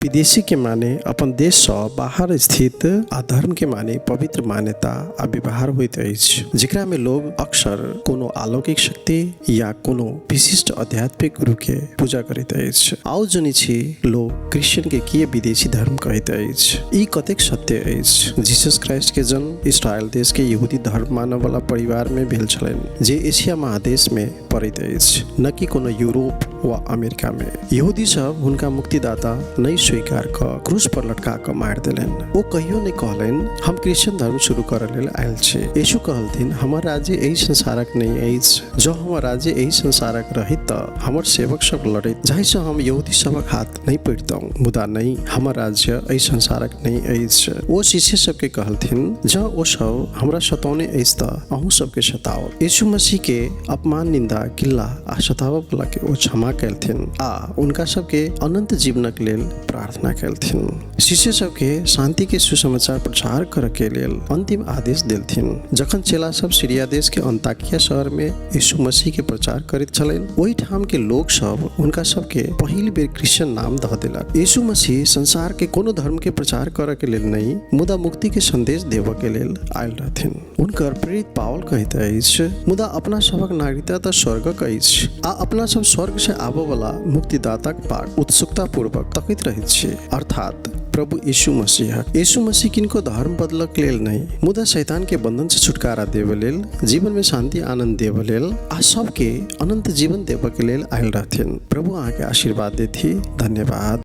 विदेशी के माने अपन देश सँ बाहर स्थित आ धर्म के माने पवित्र मान्यता आ व्यवहार होइत अछि, जेकरा में लोग अक्सर कोनो अलौकिक शक्ति या कोनो विशिष्ट आध्यात्मिक गुरु के पूजा करैत अछि। आउ जनै छी लोग क्रिश्चियन के किए विदेशी धर्म कहैत अछि। ई कतेक सत्य अछि? जीसस क्राइस्ट के जन्म इसराइल देश के यहूदी धर्म मानय वाला परिवार में भेल छलनि, जे एशिया महादेश में पड़ैत अछि, न कि कोनो यूरोप वा अमेरिका में। यहूदी सब हुनका मुक्तिदाता नहि स्वीकार कऽ क्रूस पर लटका कऽ मारि देलनि। ओ कहियो नहि कहलनि, हम क्रिश्चियन धर्म शुरू करऽ लेल आयल छी। यीशु कहलथिन, हमर राज्य एहि संसारक नहि अछि। जँ हमर राज्य एहि संसारक रहैत तऽ हमर सेवक सब लड़ैत, जाहि सँ हम यहूदी सभक हाथ नहि पड़ितहुँ। मुदा नहि, हमर राज्य एहि संसारक नहि अछि। ओ शिष्य सबके कहलथिन, जँ ओ सब हमरा सतौने अछि तऽ अहूँ सबके सताओत। यीशु मसीह के अपमान, निंदा, गिल्ला आ सताबऽ वाला के ओ क्षमा कयलथिन आ हुनका सबके अनंत जीवनक लेल प्रार्थना कयलथिन। शिष्य सबके शांति के सुसमाचार प्रचार करऽ के लेल अंतिम आदेश देलथिन। जखन चेला सब सीरिया देश के अंताकिया शहर में यीशु मसीह के प्रचार करैत छलनि, ओहिठाम के लोक सब हुनका सबके पहिल बेर क्रिश्चियन नाम दऽ देलक। यीशु मसीह संसार के कोनो धर्म के प्रचार करऽ के लेल नहि, मुदा मुक्ति के संदेश देबऽ के लेल आयल रहथिन। हुनकर प्रेरित पाओल कहैत अछि, मुदा अपना सभक नागरिकता तऽ स्वर्गक अछि, आ अपना सब स्वर्ग से आबऽ वाला मुक्तिदाताक बाट उत्सुकतापूर्वक तकैत रहैत छी, अर्थात प्रभु यीशु मसीहक। यीशु मसीह किनको धर्म बदलक लेल नहि, मुदा शैतान के बंधन से छुटकारा देबऽ लेल, जीवन में शांति आनंद देबऽ लेल आ सबके अनंत जीवन देबऽ के लेल आयल रहथिन। प्रभु अहाँके आशीर्वाद देथि। धन्यवाद।